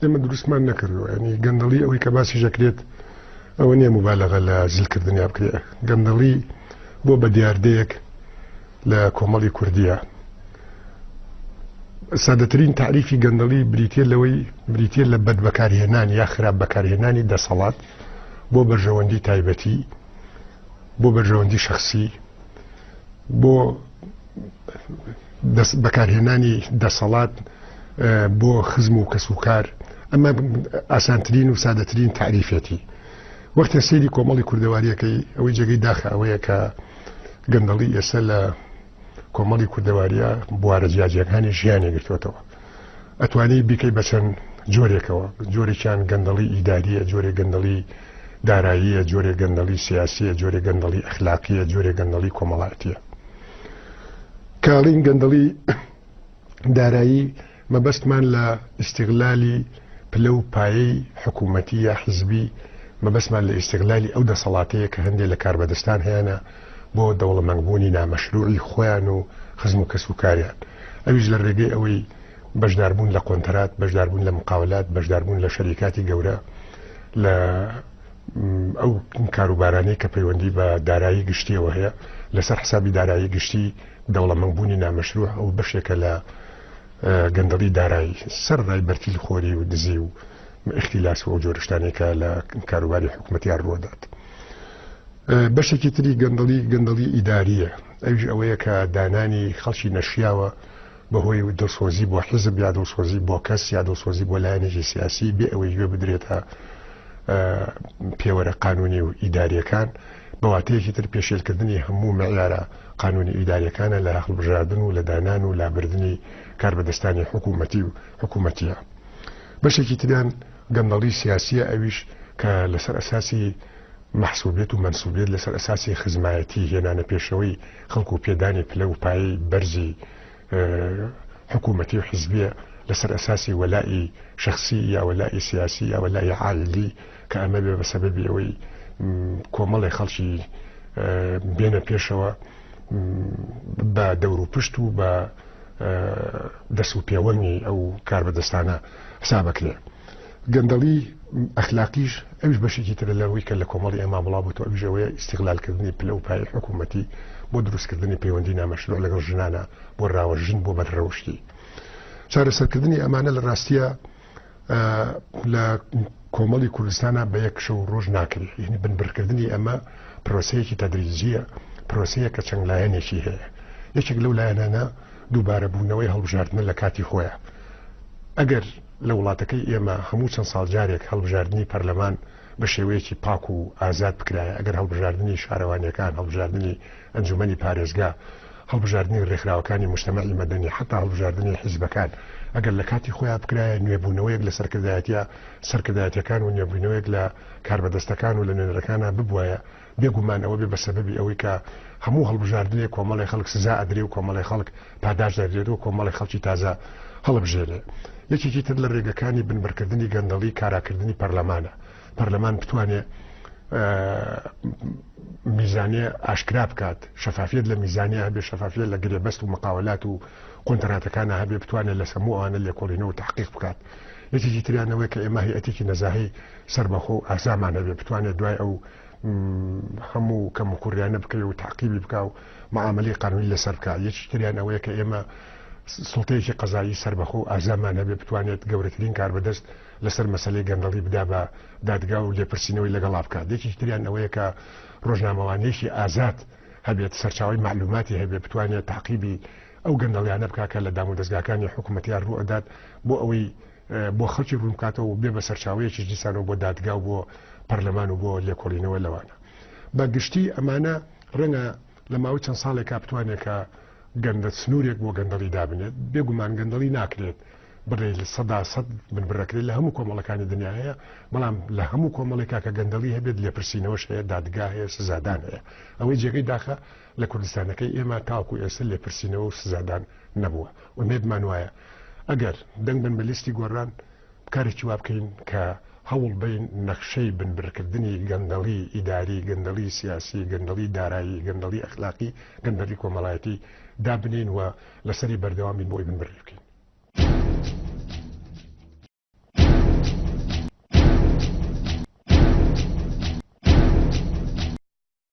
ئێمە دروستمان نەکردووە، یانی گەندەڵی ئەوەی کە باسی ژەکرێت ئەوە نییە مبالغە لە زلکردنیا بکرێ. گەندەڵی بۆ بە دیاردەیەک لە کۆمەڵی کوردیە. سادەترین تاریفی گەندەڵی بریتە لەوەی بریتە لە بەد بەکارهێنان یا خراپ بەکارهێنانی دەسەڵات بۆ بەرژەوەندی تایبەتی، بۆ بەرژەوەندی شخصی، بۆ بەکارهێنانی دەسەڵات بۆ خزم و کەسوکار. ئەمە ئاسانترین و سادەترین تاریفێتی. وەختێ سەیری کۆمەڵی کوردەواریەکەی، ئەوەی جێگەی داخە ئەوەیە کە گەندەڵی ئێستا لە کۆمەڵی کوردەواریە بوارە جیاجیەکانی ژیانی گرتوێتەوە. ئەتوانی بیکەی بە چەند جۆرێکەوە، جۆرێکیان گەندەڵی ئیداریە، جۆرێک گەندەڵی داراییە، جۆرێک گەندەڵی سیاسیە، جۆرێک گەندەڵی ئەخلاقیە، جۆرێک گەندەڵی کۆمەڵایەتیە. کاڵین گەندەڵی دارایی مەبەستمان لە ئیستیغلالی پلە و پایەی حکوومەتی یا حزبی، مەبەستمان لە ئیستیغلالی ئەو دەسەڵاتەیە کە هەندێک لە کاربەدەستان هەیەە بۆ دەوڵەمەندبوونی نامەشروعی خۆیان و خزم و کەس و کاریان، ئەویش لە ڕێگەی ئەوەی بەشداربوون لە قۆنتەرات، بەشداربوون لە مقاولات، بەشداربوون لە شەریکاتی گەورە، لە ئەو کاروبارانەی کە پەیوەندی بە دارایی گشتیەوە هەیە، لەسەر حسابی دارایی گشتی دەوڵەمەندبوونی نامەشروع، ئەو بەشێکە لە گەندەڵی دارایی، سەر ڕای بەرتیل خۆری و دزی و ئیختیلاس و ئەو جۆرە شتانەی کە لە کاروباری حکوومەتیان ڕووەدات. بەشێکی تری گەندەڵی گەندەڵی ئیداریە، ئەویش ئەوەیە کە دانانی خەڵکی نەشیاوە بەهۆی دڵسۆزی بۆ حزب یا دڵسۆزی بۆ کەس یا دڵسۆزی بۆ لایەنێکی سیاسی، بێ ئەوەی گوێ بدرێتە پێوەرە قانونی و ئیداریەکان. بە واتەیەکی تر پێشێلکردنی هەموو معیارە قانونی ئیداریەکانە لە هەڵبژاردن و لە دانان و لابردنی کاربەدەستانی حکوومەتی و حکوومەتیە. بەشێکی تریان گەندەڵی سیاسیە، ئەویش کە لەسەر ئەساسی مەحسوبیەت و مەنسوبیەت، لەسەر ئەساسی خزمایەتی هێنانە پێشەوەی خەڵک و پێدانی پلە و پایەی بەرزی حکوومەتی و حزبیە لەسەر ئەساسی وەلائی شخصی یا وەلائی سیاسی یا وەلائی عائلی، کە ئەمە بێ بە سەبەبی ئەوەی کۆمەڵی خەڵکی بێنە پێشەوە بە دەور و پشت و بە دەست و پێوەنگی ئەو کاربەدەستانە حسابەکرێ. گەندەڵی ئەخلاقیش ئەویش بەشێکی ترە لەوەی کە لە کۆمەڵی ئێمە بڵاو بۆتەوە، ئەویش ئەوەیە ئیستیغلالکردنی پلە و پایەی حکوومەتی بۆ دروستکردنی پەیوەندی نامەشروع لەگەڵ ژنانە بۆ ڕاوەژن بۆ بەدڕەوشتی. چارەسەرکردنی ئەمانە لە ڕاستیە لە کۆمەڵی کوردستانە بە یەک شەو ڕۆژ ناکرێت، یعنی بنبڕکردنی ئەمە پرۆسەیەکی تەدریجیە، پرۆسەیە کە چەند لایەنێکی هەیە. یەکێک لەو لایەنانە دووبارە بوونەوەی هەڵبژاردنە لە کاتی خۆیە. ئەگەر لە وڵاتەکەی ئێمە هەموو چەند ساڵ جارێک هەڵبژاردنی پەرلەمان بە شێوەیەکی پاک و ئازاد بکرایە، ئەگەر هەڵبژاردنی شارەوانیەکان، هەڵبژاردنی ئەنجومەنی پارێزگا، هەڵبژاردنی ڕێکخراوەکانی مجتەمەعی مەدەنی، حەتا هەڵبژاردنی حیزبەکان ئەگەر لە کاتی خۆیان بکرایە، نوێبوونەوەیەک لە سەرکردایەتیە سەرکردایەتیەکان و نوێبوونەوەیەک لە کاربەدەستەکان و لە نوێنەرەکانە ببوایە، بێگومان ئەوە بێ بە سەبەبی ئەوەی کە هەموو هەڵبژاردنێک کۆمەڵی خەڵک سزا ئەدرێ و کۆمەڵی خەڵک پاداش دەدرێت و کۆمەڵی خەڵکی تازە هەڵبژێرێ. یەکێکی تر لە ڕێگەکانی بنبڕکردنی گەندەڵی کاراکردنی پەرلەمانە. پەرلەمان بتوانێ میزانیە ئاشکرا بکات، شەفافیەت لە میزانیە هەبێ، شەفافیەت لە گرێبەست و مقاولات و کۆنتراتەکانە هەبێ، بتوانێت لە سەموو ئەوانە لێکۆڵینەوە و تحقیق بکات. یەکێکی تریانەوەی کە ئێمە هەیئەتێکی نەزاهەی سەربەخۆ و ئازامان هەبێ، بتوانێت دوای ئەو هەموو کەم و کوڕیانە بکەوێ و تاقیبی بکا و معاملەی قانونی لەسەر بکا. یەکی تریان ئەوەیە کە ئێمە سوڵتەیەکی قەزایی سەربەخۆ و ئازامان هەبێ، بتوانێت گەورەترین کاربەدەست لەسەر مەسەلەی گەندەڵی بدا بە دادگا و لێپرسینەوەی لەگەڵا بکات. یەکی تریان ئەوەیە کە ڕۆژنامەوانیەکی ئازاد هەبێت، سەرچاوەی مەعلوماتی هەبێت، بتوانێت تاقیبی ئەو گەندەڵیانە بکا کە لە دامودەزگاکانی حکوومەتیان ڕوو ئەدات، بۆ ئەوەی بۆ خەڵکی ڕوون بکاتەوە و بێ بە سەرچاوەیەکیش دیسانەوە بۆ دادگا و بۆ پەرلەمان و بۆ لێکۆڵینەوە لەوانە. بە گشتی ئەمانە ڕەنگە لە ماوەی چەند ساڵێکا بتوانێت کە گەندە سنوورێک بۆ گەندەڵی دابنێت. بێگومان گەندەڵی ناکرێت بڕێ 100% بنبڕەکرێت، لە هەموو کۆمەڵەکانی دنیا هەیە، بەڵام لە هەموو کۆمەڵێکا کە گەندەڵی هەبێت لێپرسینەوەش هەیە، دادگا هەیە، سزادان هەیە. ئەوەی جێگەی داخە لە کوردستانەکەی ئێمە تاوەکو ئێستا لێپرسینەوە و سزادان نەبووە. ئومێدمان وایە ئەگەر دەنگ بن بە لیستی گۆڕان، کارێکی وا بکەین کە هەوڵ بین نەخشەی بنبڕکردنی گەندەڵی ئیداری، گەندەڵی سیاسی، گەندەڵی دارایی، گەندەڵی ئەخلاقی، گەندەڵی کۆمەڵایەتی دابنین و لەسەری بەردەوام بین بۆ ئەوەی بنبڕی بکەین.